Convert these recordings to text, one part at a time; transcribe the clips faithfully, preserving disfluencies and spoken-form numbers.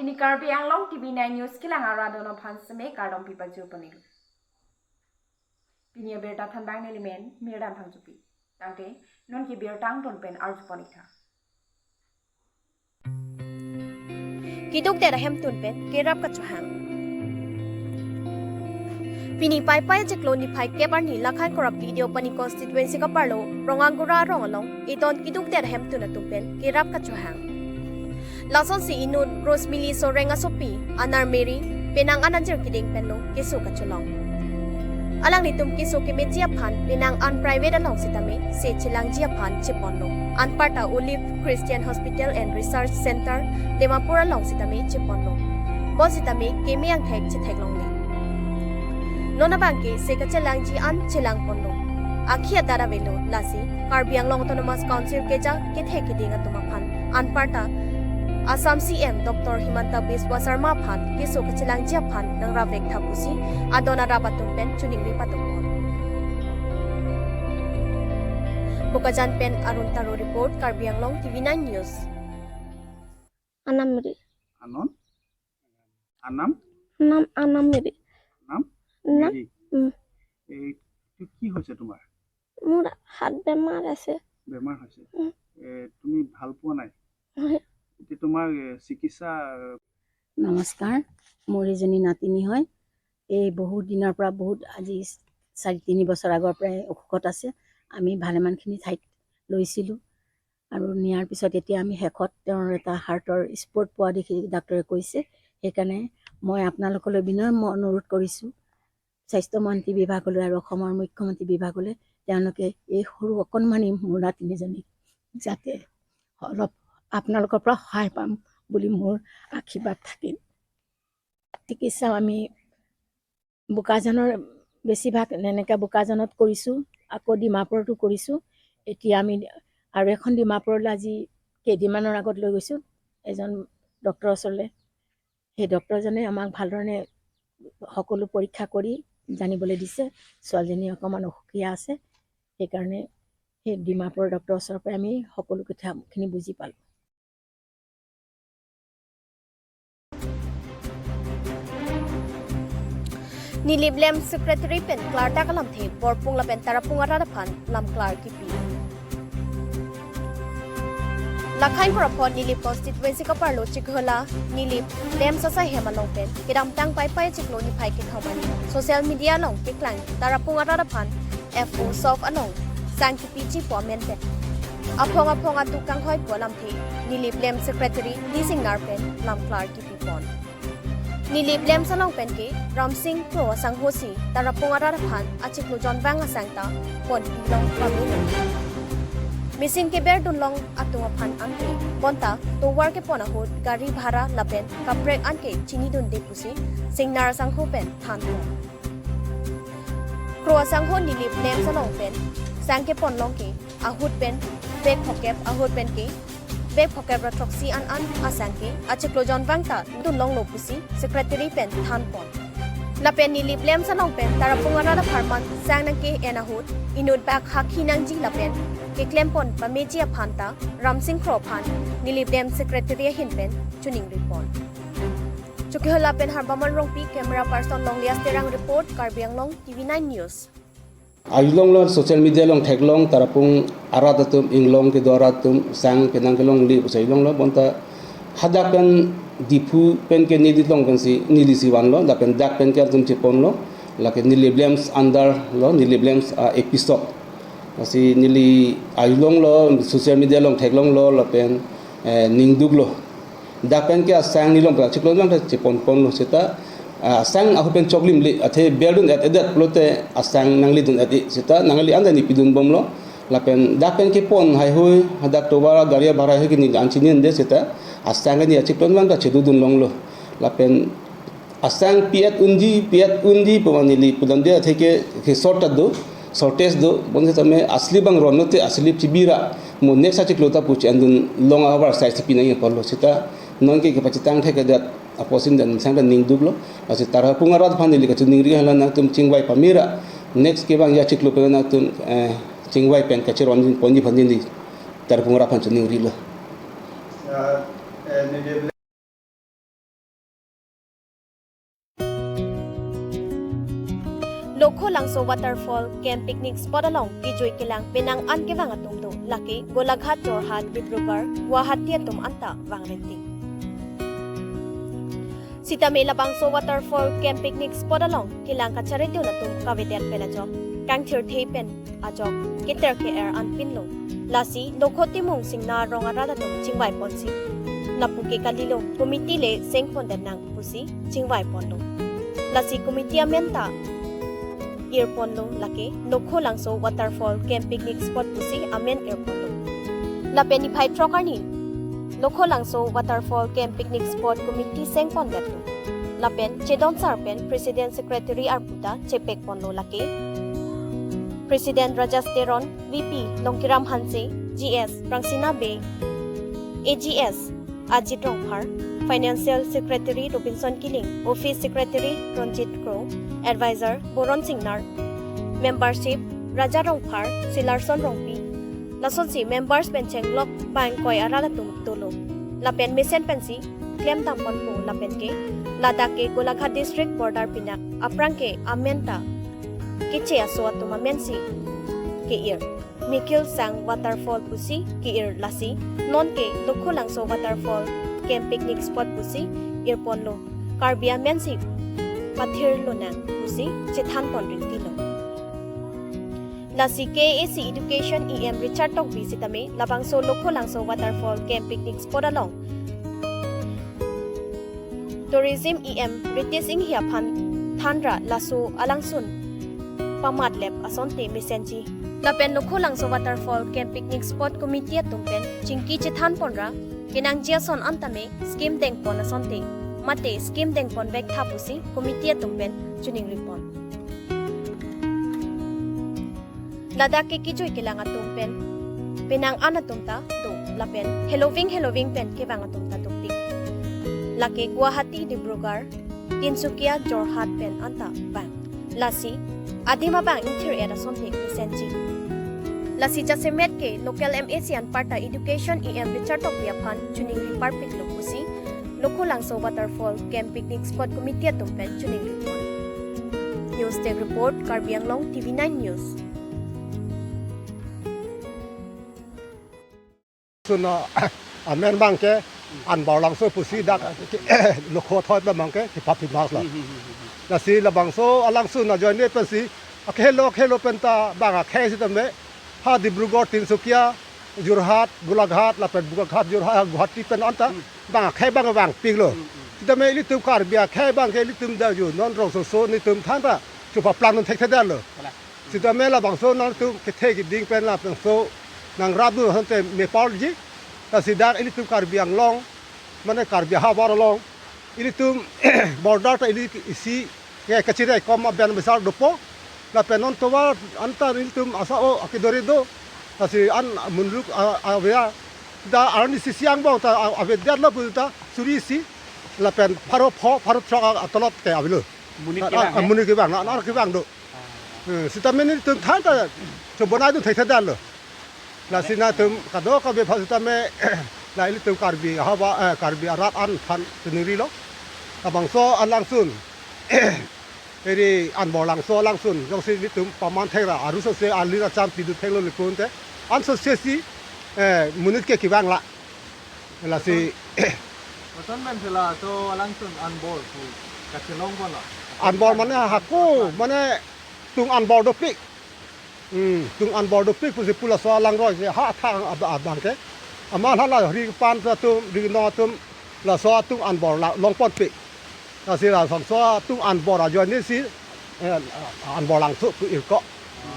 Ni Karbi Anglong T V nine News kelang arat atum aphan seme kardom pipajir ponlo. Pini abirta thanbang neli men Mirdan Phangchopi. Tangte non ke birta angton pen arju pon-ik tha. Keduk det ahemtun pen kerap kachohang. Pini Paipai achiklo niphai kep arni Lakhan Koro Apli Deopani constituency kaparlo Rongangura arong along eton keduk det ahemtun atum pen kerap kachohang. Lasonsi inut Rosemary Soreng asopi Anar Mary penang an anjir keding penlo keso kacholong. Alanglitum keso kemeji aphan penang an private along sitame se chelangji aphan cheponlo. Anparta Olive Christian Hospital and Research Center Dimapur along sitame cheponlo. Bonsitame keme angthek chetheklongle. Non abangke se kachelangji an chelangponlo. Akhi adat avelo, lasi Karbi Anglong Autonomous Council keja kethe keding atum aphan anparta Assam C M Doctor Himanta Biswa Sarma aphan keso kachelangji aphan nangrap-vek tha pusi adon arap atum pen choningri padopon. Bokajan pen Arun Taro report, Karbi Anglong T V nine News. Anam রে। আনন? আনাম? নাম আনাম রে। নাম? নাম? মেরি। উম। এই, এইটো কি হৈছে তোমাৰ? মোৰ হাত বেমাৰ আছে। বেমাৰ হৈছে? উম। এ, তুমি ভাল পোৱা নাই? হয়। এতিয়া তোমাৰ, এ, চিকিৎসা, এ, নমস্কাৰ, মোৰ এজনী নাতিনী হয়। এই বহুত দিনৰ পৰা, বহুত আজি চাৰি তিনি বছৰ আগৰ পৰাই অসুখত আছে। আমি ভালেমানখিনি ঠাইত লৈছিলোঁ আৰু নিয়াৰ পিছত এতিয়া আমি শেষত তেওঁৰ এটা হাৰ্টৰ স্পট পোৱা দেখি ডাক্তৰে কৈছে। সেইকাৰণে মই আপোনালোকলৈ বিনম্ৰ অনুৰোধ কৰিছোঁ, স্বাস্থ্যমন্ত্ৰী বিভাগলৈ আৰু অসমৰ মুখ্যমন্ত্ৰী বিভাগলৈ তেওঁলোকে এই সৰু অকণমানি মোৰ নাতিনীজনীক যাতে অলপ আপোনালোকৰ পৰা সহায় পাম বুলি মোৰ আশীৰ্বাদ থাকিল। চিকিৎসাও আমি বোকাজানৰ বেছিভাগ এনেকৈ বোকাজানত কৰিছোঁ, আকৌ ডিমাপুৰতো কৰিছোঁ। এতিয়া আমি আৰু এখন ডিমাপুৰলৈ আজি কেইদিনমানৰ আগত লৈ গৈছোঁ এজন ডক্টৰৰ ওচৰলৈ। সেই ডক্টৰজনে আমাক ভালধৰণে সকলো পৰীক্ষা কৰি জানিবলৈ দিছে। ছোৱালীজনী অকণমান অসুখীয়া আছে, সেইকাৰণে সেই ডিমাপুৰৰ ডক্টৰৰ ওচৰৰ পৰাই আমি সকলো কথাখিনি বুজি পালোঁ। Nilip Lamps Secretary pen klardak alamthe Borpung lapen Tarapung arat aphan lamklar kipi. Lakhan Koro apot Nilip constituency kaparlo Chikhola Nilip Lamps asaihem along pen kedamtang Paipai achiklo niphai kethom arni social media along keklang Tarapung arat aphan F O shop along sang kipi chipo amen pen aphong aphong aduk kanghoi pu alamthe Nilip Lamps Secretary Di Singnar pen lamklar kipipon. Nilip Lamps along pen ke Ramsing Kro asangho si Tarapung arat aphan achiklo jonvang asang ta ponpilong pamelo. Missing keberdunlong atum aphan anke bonta tovar kepon ahut gari bhara lapen kaprek anke chinidunde pusi Singnar asangho pen thanpon. Kro asangho Nilip Lamps along pen sang keponlong ke ahut pen bag phokep, ahut pen ke bag phokep ra throksi an an asang ke achiklo jonvang ta dunlonglo pusi Secretary pen thanpon. Lapen Nilip Lamps along pen Tarapung arat apharman sang nangke-en ahut inut bag hakhi nangji lapen keklempon pameji aphan ta Ramsing Kro aphan Nilip Lamps Secretary ahin pen choningripon. Chokrohola pen Harbamon Rongpi, camera person Longlias Terang report, Karbi Anglong T V nine News. Ajulonglo social media along theklong Tarapung arat atum inglong kedo arat atum sang penang kelongle pusi ajulonglo bonta hadak pen Diphu pen ke neli tong pensi neli si vanlo lapen dak pen ke atum cheponlo lake Nilip Lamps under lo Nilip Lamps a episode. Lasi neli ajulonglo social media along theklonglo lapen, eh, ningduklo. Dak pen ke asang nelilong pen achiklo jonvang ta cheponponlo seta, ah, asang ahut pen choklimle athe berdun-et-edet pulote asang nangledun-et-e seta nangli anda neli pidunbomlo. Lapen dak pen kepon haihui hadak tovar gari bhara haihui ke neli an chinide seta asang ke neli achiklo jonvang ta chedudunlonglo. Lapen asang pi-et unji, pi-et unji pu ma neli pudamde athe ke, ke short ta do, shortage do, bonsitame asli abang ronlote asli chibi ra, mo next achiklo ta pu che-endunlong ahavar sai si pinangji apotlo seta, non ke kepachethang thekthedet apotsi dak sang ta ningduklo, lasi Tarapung arat aphan neli kachiningri hala nangtum chingvai pame ra, next kevangji achiklo pen nangtum, eh, chingvai pen kacheronponji aphan neli Tarapung arat aphan chiningrilo. Lokholangso waterfall camp picnic spot along kejui kelang penang an kevang atum do, lake Golaghat, Jorhat, Dibrugarh, Guwahati atum anta vang renti. Sitame labangso waterfall camp picnic spot along kelang kacharli dun atum kavedet pen ajok, kangthirthe pen ajok keter ke-er anpinlo. Lasi Lokho Timung Singnar arong arat atum chingvai ponsi, lapu ke kalilo, committee le seng pondet nang pusi chingvai ponlo. Lasi committee amen ta ir ponlo, lake Lokholangso waterfall camp picnic spot pusi amen ir ponlo. Lapen niphai throk arni Lokholangso waterfall camp picnic spot committee seng pondetlo. Lapen chedonsar pen president secretary arpu ta chepek ponlo, lake President Rajesh Teron, V P Longkiram Hanse, G S Rangsina Bey, A G S Ajit Rongphar, Financial Secretary Robinson Killing, Office Secretary Ronjit Kro, Advisor Boron Singnar, Membership Raja Rongphar, Silarson Rongpi, lasonsi members pen chenglok bang koi arat atum dolo. Lapen mesen pensi klemdam ponpo, lapen ke ladak ke Golaghat district border pinak, aphrang ke amen ta keche aso atum amensi ke-ir. Mikil Sang Waterfall pusi ke-ir, lasi non ke Lokholangso Waterfall camp picnic spot pusi ir ponlo, Karbi amensi pathirlo nang pusi chethan pon rintilo. Lasi K A A C Education E M Richard Tokbi sitame labangso Lokholangso Waterfall camp picnic spot along Tourism E M Ritesh Enghi aphan thanra laso alangsun pamatlep asonte mesenji. Lapen Lokholangso Waterfall camp picnic spot committee atum pen chingki chethan ponra kenangji ason antame scheme dengpon asonte, mate scheme dengpon vek tha pusi committee atum pen chiningri pon. Ladak ke kejui kelang atum pen penang an atum ta do, lapen heloving heloving pen kevang atum ta dopik. Lake Guwahati, Dibrugarh, Tinsukia, Jorhat pen anta vang. Lasi adim abang ingthir-et asonte mesenji. Lasi jasemet ke local M A C anparta Education E M Richard Tokbi aphan chiningri parpiklo pusi Lokholangso Waterfall camp picnic spot committee atum pen chiningri pon. News Desk Report, Karbi Anglong, T V nine News. Sun, ah, amen abang ke Anborlangso pusi dak Lokho thoi abang ke kepaphi mas la. Lasi labangso alangsun ajoine pensi akhelo akhelo penta bang akhei sitame ha Dibrugarh, Tinsukia, Jorhat, Golaghat, lapen Golaghat, Jorhat, Guwahati pen anta bang akhei abang vangpiklo. Sitame ilitum Karbi akhei abang ke ilitum da ju non rongsoso nelitum than ta chupaplang dun thekthedetlo. Sitame labangso nangtum kethe keding pen labangso nangrap dun asonte mepar ji. Lasi dak ilitum Karbi Anglong, mane Karbi ahavar along, ilitum border ta ili isi ke kachire kom aben besar dopo. Lapen non tovar anta ilitum asa o akedore do. Lasi an munruk a, aveya. Da arni sisi angbong ta a, avedetlo puta suri isi. Lapen pharo pho, pharo throk a, atolot ke avelo. Monit kevang, ah, eh? Monit kevang, na, na kevang do. Eh, sitame nelitum than ta chobonai dun thekthedetlo. Lasi nangtum kadokave aphan sitame la ilitum Karbi ahavar, eh, Karbi arat an aphan chiningrilo. Labangso alangsun, eri Anborlangso alangsun jongsi ilitum paman thekra, arusose alir acham pidun theklo likun te, ansose si, eh, monit ke kevang la. Lasi koson pen si laso alangsun Anbor pu kachelong pon la. Anbor mane hako, mane tung anbor dopik. Hmm, tung anbor dopik pusi pu laso alangroi si ha athang ab-, abang ke. Amat hala ri pan atum, ri no atum, laso atung anbor la, long ponpik. Lasi labangso atung anbor ajoine si, eh, Anborlangso pu irko.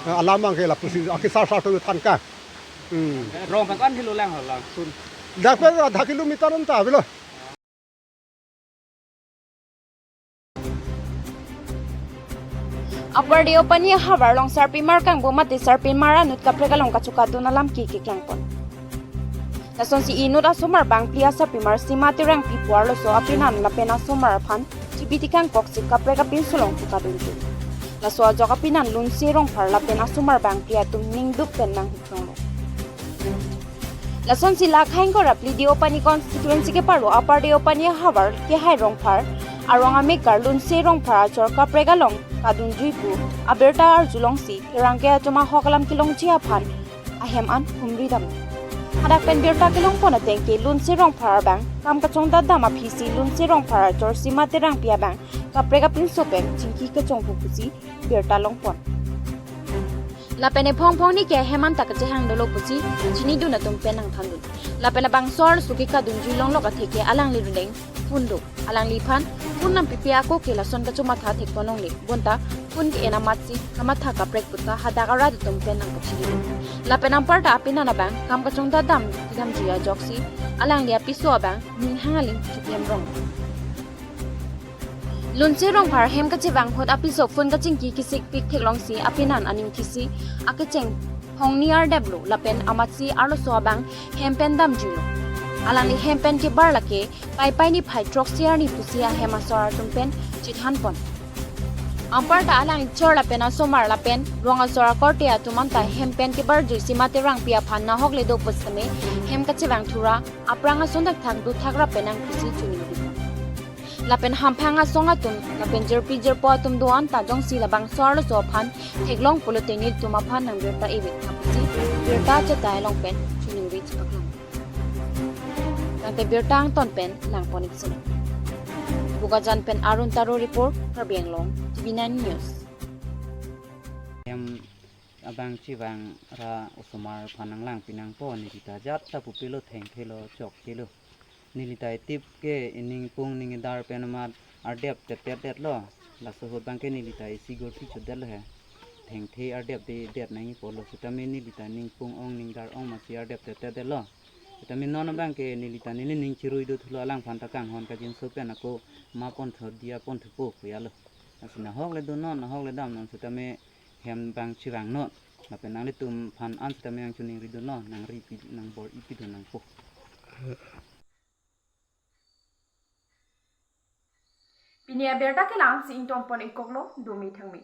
Eh, alam abang ke lapusi akesar sar tu than ka. Hmm. Rong kan helo lang, langsun. Dak pen adha kilometer anta avelo. Upper Deopani ahavar along sarpimar kangbo mate sarpimar anut kaprek along kachoka dun alam ke keklangpon. Lasonsi inut asomar bangphli asarpimar Sima Terangpi pu arloso apinan lapen asomar aphan chibi tikang koksi kaprek apinso along choka dun tu. Laso ajok apinan Lunse Rongphar lapen asomar bangphli atum ningduk pen nanghuklonglo. Lasonsi la khang ko rapli Deopani constituency keparo Upper Deopani ahavar Kehai Rongphar arong amekar Lunse Rongphar achor kaprek along kadunjui pu abirta arjulongsi kerangke atum ahok alam kelongji aphan ahem an humri dam. Hadak pen birta kelongpon ateng ke Lunse Rongphar abang kam kachongdat dam aphisi Lunse Rongphar achor Sima Terangpi abang kaprek apinso pen chingki kachongpo pusi birta longpon. Lapen ephong phong ni ke ahem an ta kachehang dolo pusi chinidun atum pen nangthandun. Lapen labangso arloso ke kadunjui longlok athe ke alangli rudeng phone do. Alangliphan phone nangpipe ako ke lason kachomatha thekpon longle. Bonta phone ke-en amatsi kamatha kaprek puta hadak arat atum pen nangpachini. Lapen anparta apinan abang kam kachongdat dam kedamji ajoksi alangli apiso abang ninghang aling chiklem rong. Lunse Rongphar hem kachevang ahut apiso phone kachingki kesikpik theklongsi apinan aning kisi akecheng phongni ardeplo lapen amatsi arloso abang hem pen damjuilo. Alangli hem pen kebar lake Paipai niphai throksi arni pusi ahem asor atum pen chethanpon. Anparta alangli chor lapen asomar lapen rong asor akorte atum anta hem pen kebarjui Sima Terangpi aphan nahok le do pusitame hem kachevang thura aphrang ason thakthak do thakra penang pusi chuningri. Lapen hamphang asong atum lapen jirpi jirpo atum do-an ta jongsi labangso arloso aphan theklong pulote nelitum aphan nangbirta ivek tha pusi birta chetai along pen chuningri chepaklang. Tangte birta angton pen langpon-ik sinang. Bokajan pen Arun Taro report, Karbi Anglong, T V nine News. Hem abang chevang ra osomar aphan nanglang pinangpo, neli ta jat ta pupilo, thengthelo, chokthelo. Neli ta etip ke ening pung ning edar pen amat ardep tettet detlo. Laso ahut abang ke neli ta isi gurti chotdetlo he. Thengthe ardep de det nangji pulo. Sitame neli ta ning pung ong ning dar ong masi ardep tettet detlo. Sitame non abang ke neli ta neli ning chirui do thulo, alangphan ta kanghon kajinso pen ako ma pon thu diya pon thupo puya lo. Lasi nahok le do non, nahok le dam non sitame hem abang chevang non. Lapen nanglitum aphan an sitame nangchuningri dun lo, nangri pi, nangbor-i pi dun nangpo. Pini abirta ke la-ansi ingtonpon-ik koklo, dumi thangmi.